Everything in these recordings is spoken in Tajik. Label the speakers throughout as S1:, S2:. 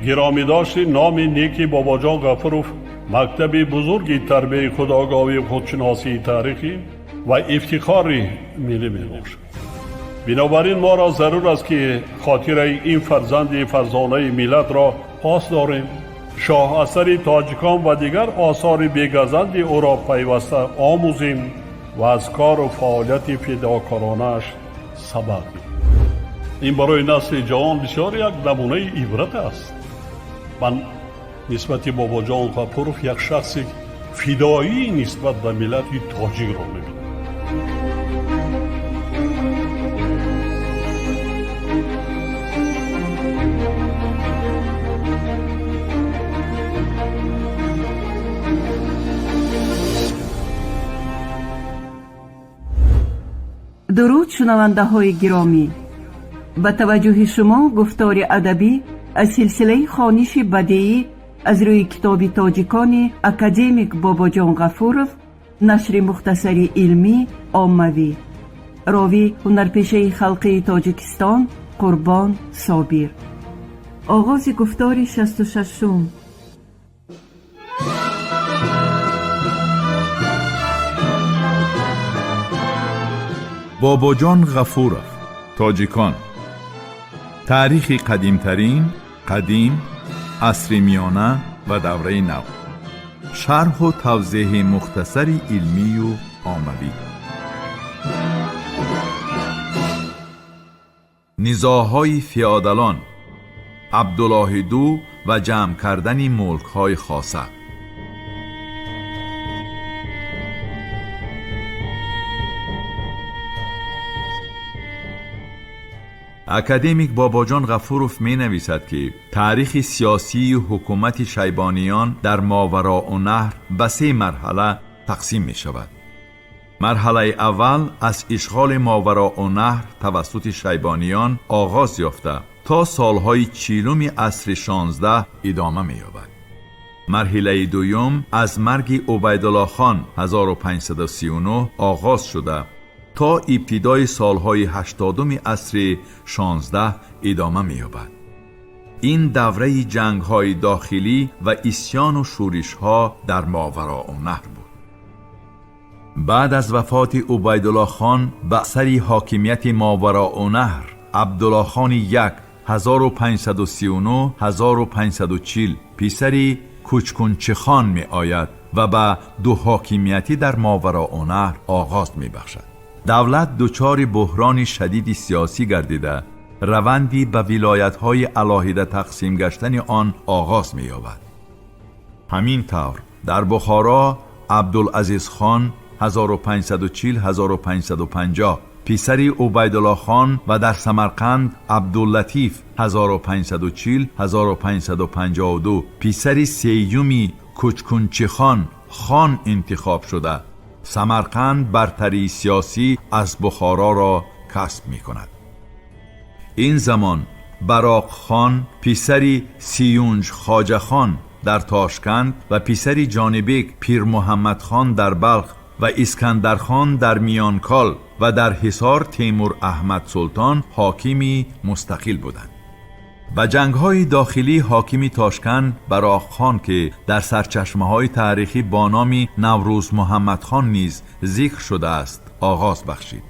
S1: Гиромӣ дошти номи неки Бобоҷон Ғафуров мактаби бузурги тарбияи худогоҳӣ, худшиносии таърихӣ ва ифтихори миллӣ мебошад. Бинобар ин моро зарур аст, ки хотираи ин фарзанди фарзонаи миллатро пос дорем, шоҳасари тоҷикон ва дигар осори бегазанди ӯро пайваста омӯзем ва аз кору фаъолияти фидокоронааш сабақ гирем. Ин барои насли ҷавон бисёр як намунаи ибрат аст. Ман нисбати Бобоҷон Ғафуров як шахси фидоӣ нисбат ба миллати тоҷикро мебинам.
S2: Дуруд, шунавандаҳои гиромӣ! Ба таваҷҷӯҳи шумо гуфтори адабӣ аз силсилаи хониши бадеӣ аз рӯи китоби тоҷикони академик Бобоҷон Ғафуров, нашри мухтасари илмӣ оммавӣ. Ровӣ ҳунарпешаи халқии Тоҷикистон Қурбон Собир. Оғози гуфтори 66-ум.
S3: Бобоҷон Ғафуров, тоҷикон. Таърихи қадимтарин, қадим, асри миёна ва давраи нав. Шарҳу тавзеҳи мухтасари илмию оммавӣ. Низоъҳои феодалон, Абдуллоҳи Ду ва ҷамъ кардани мулкҳои хоса. Академик Бобоҷон Ғафуров менависад, ки таърихи сиёсии ҳукумати Шайбониён дар Мовароуннаҳр ба се марҳала тақсим мешавад. Марҳалаи аввал аз ишғоли Мовароуннаҳр тавассути Шайбониён оғоз ёфта, то солҳои 40-уми асри 16 идома меёбад. Марҳилаи дуюм аз марги Убайдуллохон 1539 оғоз шуда, то ибтидои солҳои 80-уми асри 16 идома меёбад. Ин давраи ҷангҳои дохилӣ ва исьёну шӯришҳо дар Мовароуннаҳр буд. Баъд аз вафоти Убайдуллохон ба сари ҳокимияти Мовароуннаҳр Абдуллохони як 1539-1540 писари Кучкунчихон меояд ва ба дуҳокимиятӣ дар Мовароуннаҳр оғоз мебахшад. Давлат дучори буҳрони шадиди сиёсӣ гардида, раванди ба вилоятҳои алоҳида тақсим гаштани он оғоз меёбад. Ҳамин тавр, дар Бухоро Абдулазизхон 1540-1550 писари Убайдуллохон ва дар Самарқанд Абдуллатиф 1540-1552 писари сеюми Кучкунчихон хон интихоб шуда, Самарқанд бартарии сиёсӣ аз Бухороро касб мекунад. Ин замон Бароқхон писари Сиюнҷ Хоҷахон дар Тошканд ва писари Ҷонибек Пирмуҳаммадхон дар Балх ва Искандархон дар Миёнкол ва дар Ҳисор Темур Аҳмад Султон ҳокими мустақил буданд. Ба ҷангҳои дохилӣ ҳокими Тошканд Бароқхон, ки дар сарчашмаҳои таърихӣ бо номи Наврӯз Муҳаммадхон низ зикр шудааст, оғоз бахшид.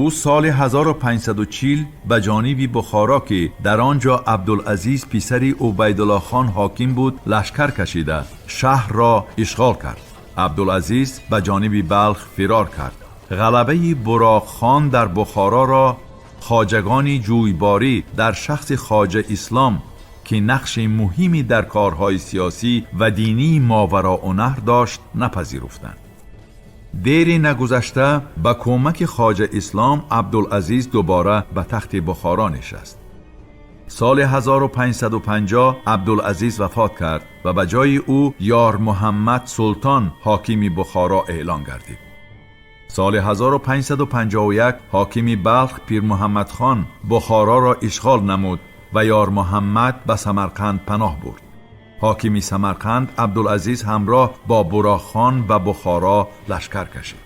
S3: Ӯ соли 1540 ба ҷониби Бухоро, ки дар он ҷо Абдулазиз писари Убайдуллохон ҳоким буд, лашкар кашида, шаҳрро ишғол кард. Абдулазиз ба ҷониби Балх фирор кард. Ғалабаи Буроқхон дар Бухороро хоҷагони ҷӯйборӣ дар шахси Хоҷа Ислом, ки нақши муҳиме дар корҳои сиёсӣ ва динии Мовароуннаҳр дошт, напазируфтанд. Дери нагузашта ба кӯмаки Хоҷа Ислом Абдулазиз дубора ба тахти Бухоро нишаст. Соли 1550 Абдулазиз вафот кард ва ба ҷои ӯ Ёрмуҳаммад Султон ҳокими Бухоро эълон гардид. Соли 1551 ҳокими Балх Пирмуҳаммадхон Бухороро ишғол намуд ва Ёрмуҳаммад ба Самарқанд паноҳ бурд. Ҳокими Самарқанд Абдулазиз ҳамроҳ бо Буроқхон ба Бухоро лашкар кашид.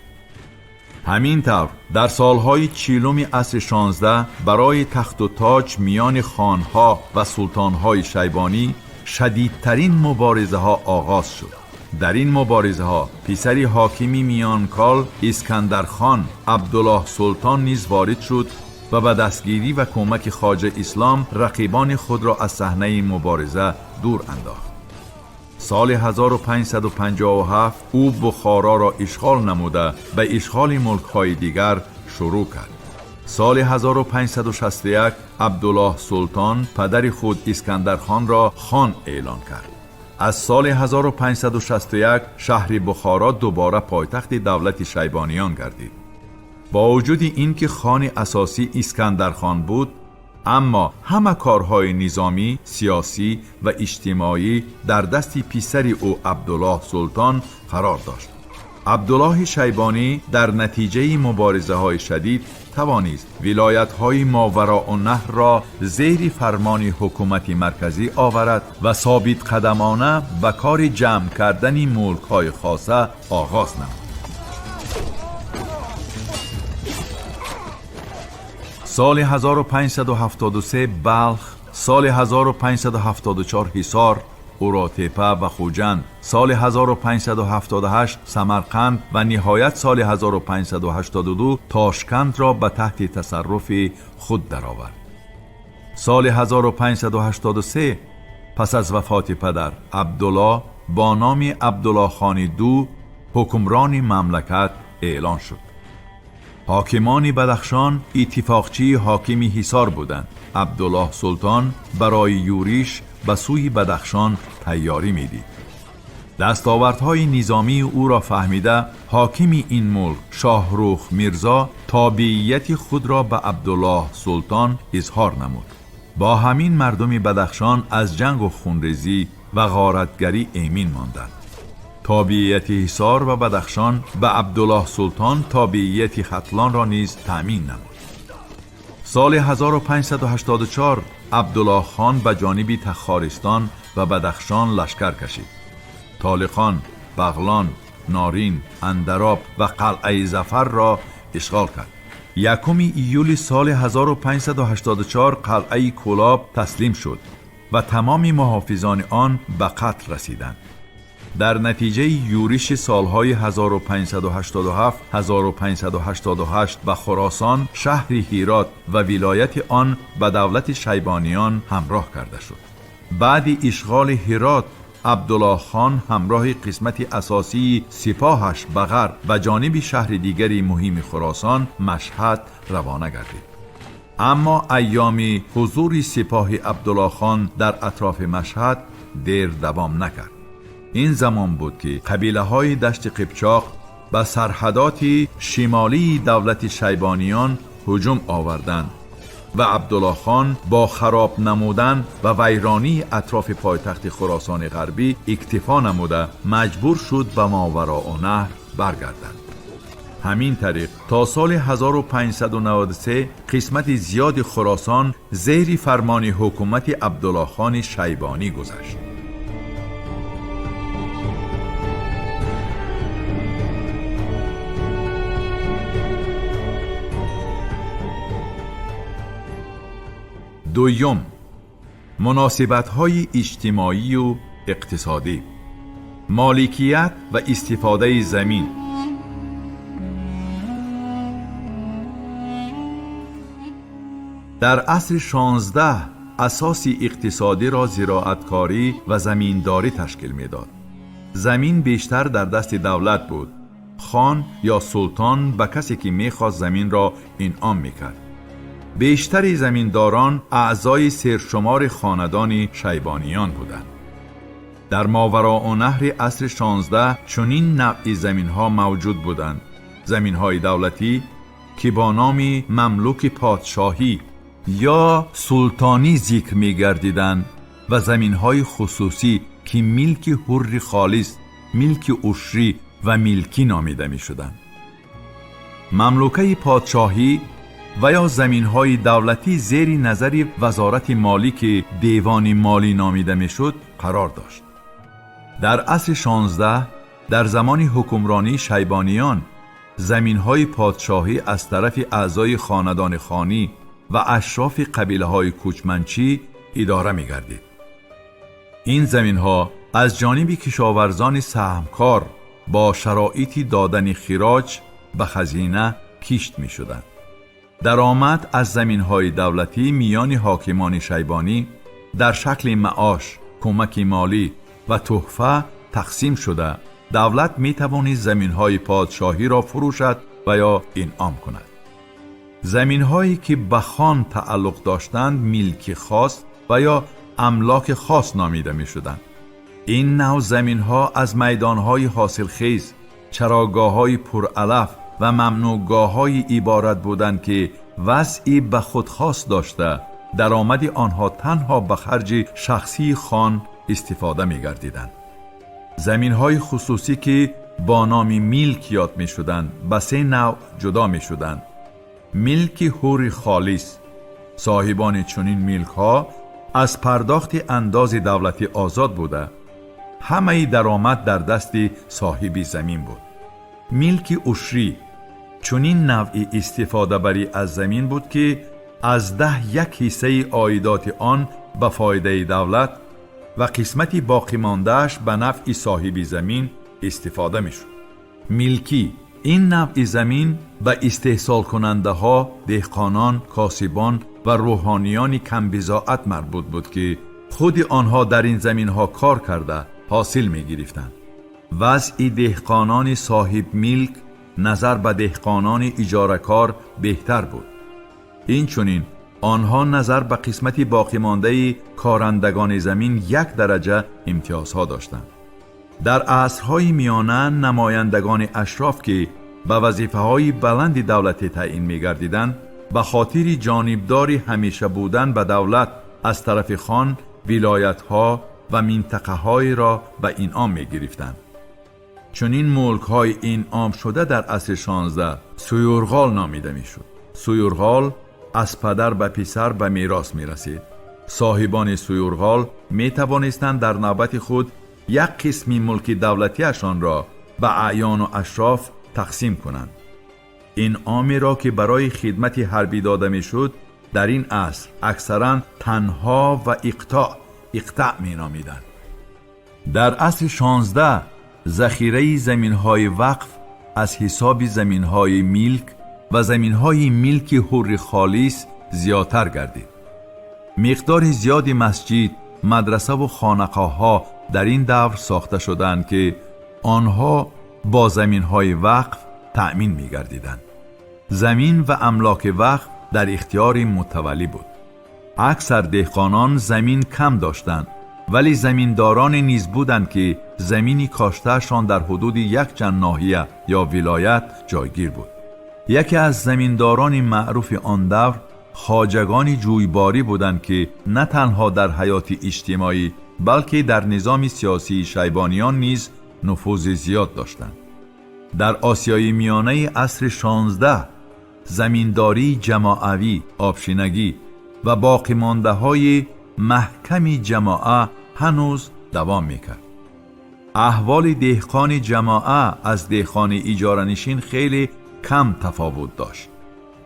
S3: Ҳамин тавр дар солҳои 40-уми асри 16 барои тахту тоҷ миёни хонҳо ва султонҳои шайбонӣ шадидтарин муборизаҳо оғоз шуд. Дар ин муборизаҳо писари ҳокими миёнкол Искандархон Абдуллоҳ Султон низ ворид шуд ва ба дастгирӣ ва кӯмаки хоҷа Ислом рақибони худро аз саҳнаи мубориза дур андохт. Соли 1557 ӯ Бухороро ишғол намуда ба ишғоли мулкҳои дигар шурӯъ кард. Соли 1561 Абдуллоҳ Султон падари худ Искандархонро хон эълон кард. Аз соли 1561 шаҳри Бухоро дубора пойтахти давлати Шайбониён гардид. Бо вуҷуди ин ки хони асосӣ Искандархон буд, аммо ҳама корҳои низомӣ, сиёсӣ ва иҷтимоӣ дар дасти писари ӯ Абдуллоҳ Султон қарор дошт. Абдуллоҳи Шайбонӣ дар натиҷаи муборизаҳои шадид тавонист вилоятҳои Мовароуннаҳрро зери фармони ҳукумати марказӣ оварад ва собитқадамона ба кори ҷамъ кардани мулкҳои хоса оғоз намуд. Соли 1573 Балх, соли 1574 Ҳисор, Уротепа ва Хуҷанд, соли 1578 Самарқанд ва ниҳоят соли 1582 Тошкандро ба таҳти тасарруфи худ даровард. Соли 1583 пас аз вафоти падар Абдуллоҳ бо номи Абдуллоҳхони ду ҳукмрони мамлакат эълон шуд. Ҳокимони Бадахшон иттифоқчии ҳокими Ҳисор буданд. Абдуллоҳ Султон барои юриш ба сӯи Бадахшон тайёрӣ медид. Дастовардҳои низомии ӯро фаҳмида ҳокими ин мулк Шоҳрух Мирзо тобеияти худро ба Абдуллоҳ Султон изҳор намуд. Бо ҳамин мардуми Бадахшон аз ҷангу хунрезӣ ва ғоратгарӣ эмин монданд. Тобеияти Ҳисор ва Бадахшон ба Абдуллоҳ Султон тобеияти Хатлонро низ таъмин намуд. Соли 1584 Абдуллоҳ хон ба ҷониби Тахористон ва Бадахшон лашкар кашид. Толиқон, Бағлон, Норин, Андароб ва қалъаи Зафарро ишғол кард. 1 июли соли 1584 қалъаи Кӯлоб таслим шуд ва тамоми муҳофизони он ба қатл расиданд. Дар натиҷаи юриши солҳои 1587-1588 ба Хуросон, шаҳри Ҳирот ва вилояти он ба давлати Шайбониён ҳамроҳ карда шуд. Баъди ишғоли Ҳирот Абдуллоҳ хон ҳамроҳи қисмати асосии сипоҳаш ба ғарб ба ҷониби шаҳри дигари муҳими Хуросон Машҳад равона гардид. Аммо айёми ҳузури сипоҳи Абдуллоҳ хон дар атрофи Машҳад дер давом накард. Ин замон буд ки қабилаҳои дашти Қипчоқ ба сарҳадоти шимолии давлати Шайбониён ҳуҷум оварданд ва Абдуллоҳ хон бо хароб намудан ва вайронии атрофи пойтахти Хуросони ғарбӣ иктифо намуда маҷбур шуд ба Мовароуннаҳр баргардад. Ҳамин тариқ то соли 1593 қисмати зиёди Хуросон зери фармони ҳукумати Абдуллоҳ хони Шайбонӣ гузашт. Дуюм, муносибатҳои иҷтимоию иқтисодӣ, моликият ва истифодаи замин. Дар асри 16 асоси иқтисодиро зироаткорӣ ва заминдорӣ ташкил медод. Замин бештар дар дасти давлат буд. Хон ё султон ба касе ки мехост заминро инъом мекард. Бештари заминдорон аъзои сершумори хонадони Шайбониён буданд. Дар Мовароуннаҳри асри 16 чунин навъи заминҳо мавҷуд буданд: заминҳои давлатӣ ки бо номи мамлуки подшоҳӣ ё султонӣ зикр мегардиданд ва заминҳои хусусӣ ки милки ҳурри холис, милки ушрӣ ва милкӣ номида мешуданд. Мамлукаи подшоҳӣ ва ё заминҳои давлатӣ зери назари вазорати молӣ ки девони молӣ номида мешуд қарор дошт. Дар асри 16 дар замони ҳукмронии Шайбониён заминҳои подшоҳӣ аз тарафи аъзои хонадони хонӣ ва ашрофи қабилаҳои кӯчманчӣ идора мегардид. Ин заминҳо аз ҷониби кишоварзони саҳмкор бо шароити додани хироҷ ба хазина кишт мешуданд. Даромад аз заминҳои давлатӣ миёни ҳокимони шайбонӣ дар шакли маош, кӯмаки молӣ ва тӯҳфа тақсим шуда, давлат метавонист заминҳои подшоҳиро фурӯшад ва ё инъом кунад. Заминҳое ки ба хон тааллуқ доштанд милки хос ва ё амлоки хос номида мешуданд. Ин навъ заминҳо аз майдонҳои ҳосилхез, чарогоҳҳои пуралаф ва мамнӯъгоҳҳое иборат буданд ки вазъи ба худ хос дошта, даромади онҳо танҳо ба харҷи шахсии хон истифода мегардиданд. Заминҳои хусусӣ ки бо номи милк ёд мешуданд ба се навъ ҷудо мешуданд. Милки ҳури холис. Соҳибони чунин милкҳо аз пардохти андози давлатӣ озод буда, ҳамаи даромад дар дасти соҳиби замин буд. Милки ушрӣ чунин навъи истифодабарӣ аз замин буд ки аз 10 як ҳиссаи оидоти он ба фоидаи давлат ва қисмати боқимондааш ба нафъи соҳиби замин истифода мешуд. Милкӣ ин навъи замин ба истеҳсолкунандаҳо, деҳқонон, косибон ва рӯҳониёни камбизоат марбут буд ки худи онҳо дар ин заминҳо кор карда ҳосил мегирифтанд. Вазъи деҳқонони соҳибмилк назар ба деҳқонони иҷоракор беҳтар буд. Инчунин онҳо назар ба қисмати боқимондаи корандагони замин як дараҷа имтиёзҳо доштанд. Дар асрҳои миёна намояндагони ашроф ки ба вазифаҳои баланди давлатӣ таъин мегардиданд, ба хотири ҷонибдори ҳамеша будан ба давлат аз тарафи хон вилоятҳо ва минтақаҳоеро ба инъом мегирифтанд. Чунин мулкҳои инъомшуда дар асри 16 суюрғол номида мешуд. Суюрғол аз падар ба писар ба мерос мерасид. Соҳибони суюрғол метавонистанд дар навбати худ як қисми мулки давлатиашонро ба аъёну ашроф тақсим кунанд. Инъомеро ки барои хидмати ҳарбӣ дода мешуд, дар ин аср аксаран танҳо ва иқтоъ меномиданд. Дар асри 16 захираи заминҳои вақф аз ҳисоби заминҳои милк ва заминҳои милки ҳурри холис зиёдтар гардид. Миқдори зиёди масҷид, мадрасаву хонақоҳҳо дар ин давр сохта шуданд ки онҳо бо заминҳои вақф таъмин мегардиданд. Замин ва амлоки вақф дар ихтиёри мутаваллӣ буд. Аксар деҳқонон замин кам доштанд, вале заминдороне низ буданд ки замини коштаашон дар ҳудуди якчанд ноҳия ё вилоят ҷойгир буд. Яке аз заминдорони маъруфи он давр хоҷагони ҷӯйборӣ буданд ки на танҳо дар ҳаёти иҷтимоӣ, балки дар низоми сиёсии шайбониён низ нуфузи зиёд доштанд. Дар Осиёи Миёнаи асри 16 заминдории ҷамоавӣ, обшинагӣ ва боқимондаҳои маҳками ҷамоа ҳанӯз давом мекард. Аҳволи деҳқони ҷамоа аз деҳқони иҷоранишин хеле кам тафовут дошт,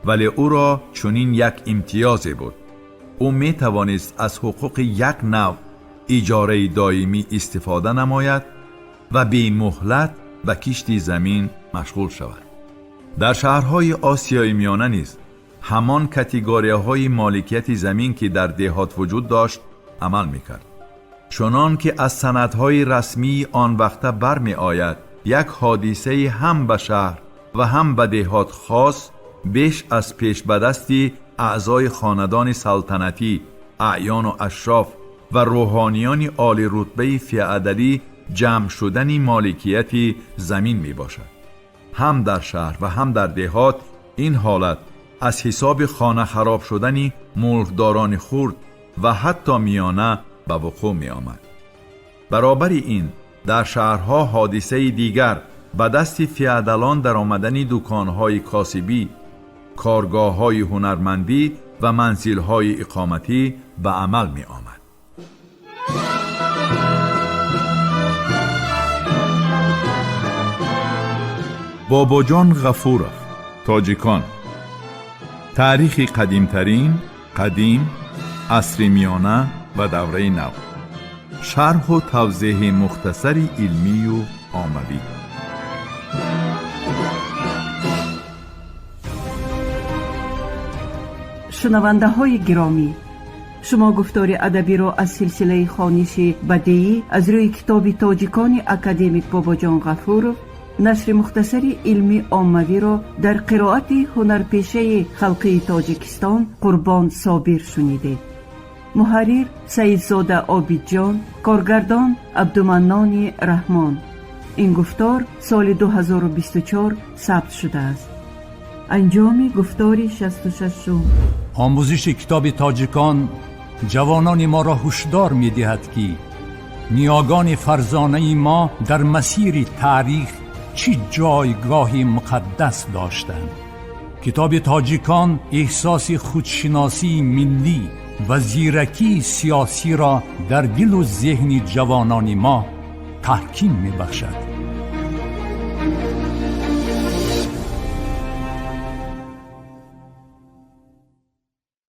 S3: вале ӯро чунин як имтиёзе буд: ӯ метавонист аз ҳуқуқи як навъ иҷораи доимӣ истифода намояд ва бемуҳлат ба кишти замин машғул шавад. Дар шаҳрҳои Осиёи Миёна низ ҳамон категорияҳои моликияти замин ки дар деҳот вуҷуд дошт амал мекард. Чунон ки аз санадҳои расмии он вақта бармеояд, як ҳодисаи ҳам ба шаҳр ва ҳам ба деҳот хос беш аз пеш ба дасти аъзои хонадони салтанатӣ, аъёну ашроф ва рӯҳониёни олирутбаи феодалӣ ҷамъ шудани моликияти замин мебошад. Ҳам дар шаҳр ва ҳам дар деҳот ин ҳолат аз ҳисоби хона хароб шудани мулкдорони хурд ва ҳатто миёна ба вуқӯъ меомад. Баробари ин дар шаҳрҳо ҳодисаи дигар ба дасти феодалон даромадани дуконҳои косибӣ, коргоҳҳои ҳунармандӣ ва манзилҳои иқоматӣ ба амал меомад. Бобоҷон Ғафуров. Тоҷикон: таърихи қадимтарин, қадим, асри миёна ва давраи нав. Шарҳу тавзеҳи мухтасари илмию оммавӣ.
S2: Шунавандаҳои гиромӣ, шумо гуфтори адабиро аз силсилаи хониши бадеӣ аз рӯи китоби тоҷикони академик Бобоҷон Ғафуров, нашри мухтасари илмӣ оммавиро дар қироати ҳунарпешаи халқии Тоҷикистон Қурбон Собир шунидед. Муҳаррир Саидзода Обидҷон, коргардон Абдуманнони Раҳмон. Ин гуфтор соли 2024 сабт шудааст. Анҷоми гуфтори 66-ум.
S4: Омӯзиши китоби тоҷикон ҷавонони моро ҳушдор медиҳад, ки ниёгони фарзонаи мо дар масири таърих чӣ ҷойгоҳи муқаддас доштанд. Китоби тоҷикон эҳсоси худшиносии миллӣ ва зиракии сиёсиро дар дилу зеҳни ҷавонони мо таҳким мебахшад.